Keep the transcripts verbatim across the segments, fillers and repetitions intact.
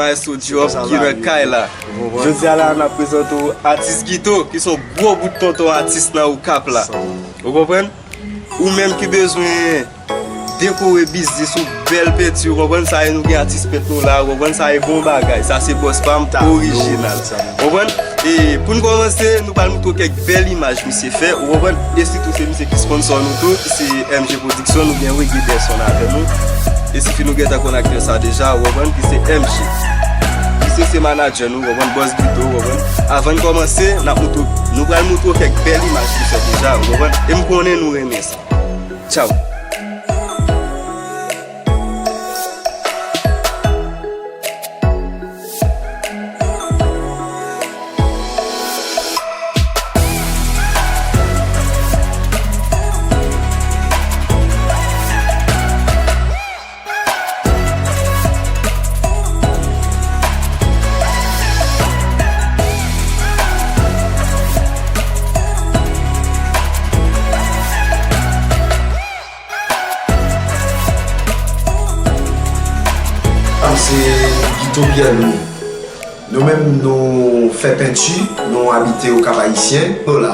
Maestro Diop ki nan kay la. Jodi a la, n ap prezante w atis Guito, ki se yon gwo bout tonton atis nan Okap la. Ou konprann? Ou menm ki bezwen dekore biznis ou, bèl penti, ou konprann? Sa e nou gen atis pent nou la, ou konprann? Sa e bon bagay. Sa se bòs pa m orijinal. Ou konprann? E pou n kòmanse, nou pral montre w kèk bèl imaj misye fè, ou konprann? E sitou se misye ki sponsò nou tou, se M G Production, nou gen Reggae Derson avè nou. E sifi nou gentan konn aktè sa deja, ou konprann, ki se M G. Misye se manadjè nou, ou konprann, bòs Guito, ou konprann. Avan n kòmanse, n ap montre, nou pral montre w kèk bèl imaj misye fè deja, ou konprann. E m konnen nou renmen sa. Tchaw. Sa se Guito Pierre Louis. Nou menm, nou fè penti, nou abite Okap Ayisyen. Nou la.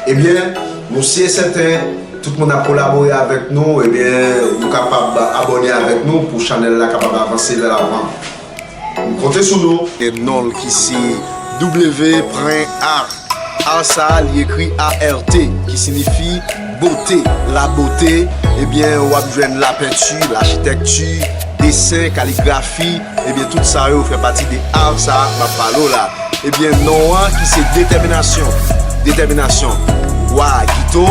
Ebyen, nou si e sèten, tout moun ap kolabore avèk nou, ebyen, nou kapab abòne avèk nou pou chanèl la kapab avanse vè lavan. M konte sou nou. E non l ki se W pwen A. Art sa a, li ekri A R T, ki siyifi bote, labote. Ebyen, w ap jwenn lapenti, lachitèkti, desen, kaligrafi. Ebyen, tout sa yo fè pati de art sa a m ap pale w la. Ebyen, non an ki se detèminasyon. Detèminasyon. Wa Guito,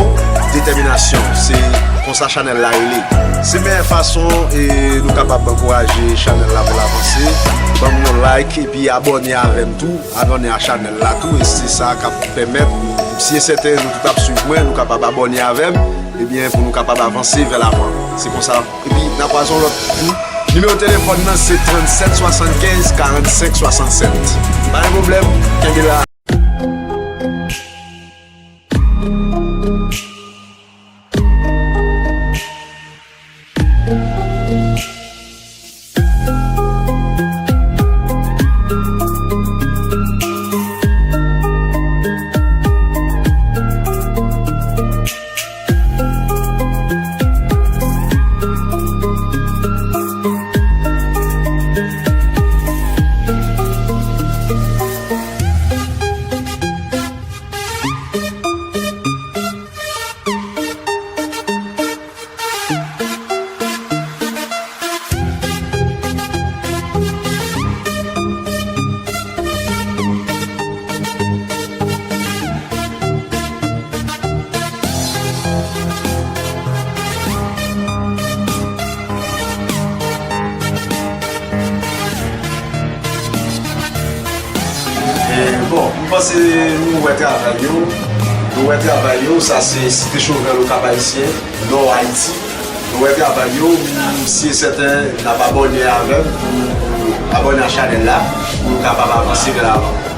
detèminasyon. Se konsa chanèl la rele. Se meyè fason e nou kapab ankouraje chanèl la pou l avanse. Ban m yon like epi abòne avè m tou. Abòne a chanèl la tou, e se sa k ap pèmèt, si e sèten nou tout ap swiv mwen, nou kapab abòne avè m, ebyen, pou nou kapab avanse vè lavan. Se konsa. Epi, n a kwaze yon lòt jou. Nimewo telefòn nan, se trannsèt swasannkenz karannsenk swasannsèt. Pa gen pwoblèm, kenbe la. E, bon, m panse nou wè travay yo. Nou wè travay yo, sa se Site Chovèl Okap Ayisyen, Nò Ayiti. Nou wè travay yo, m si e sèten n ap abòne avè m pou abòne a chanèl la, pou nou kapab avanse vè lavan.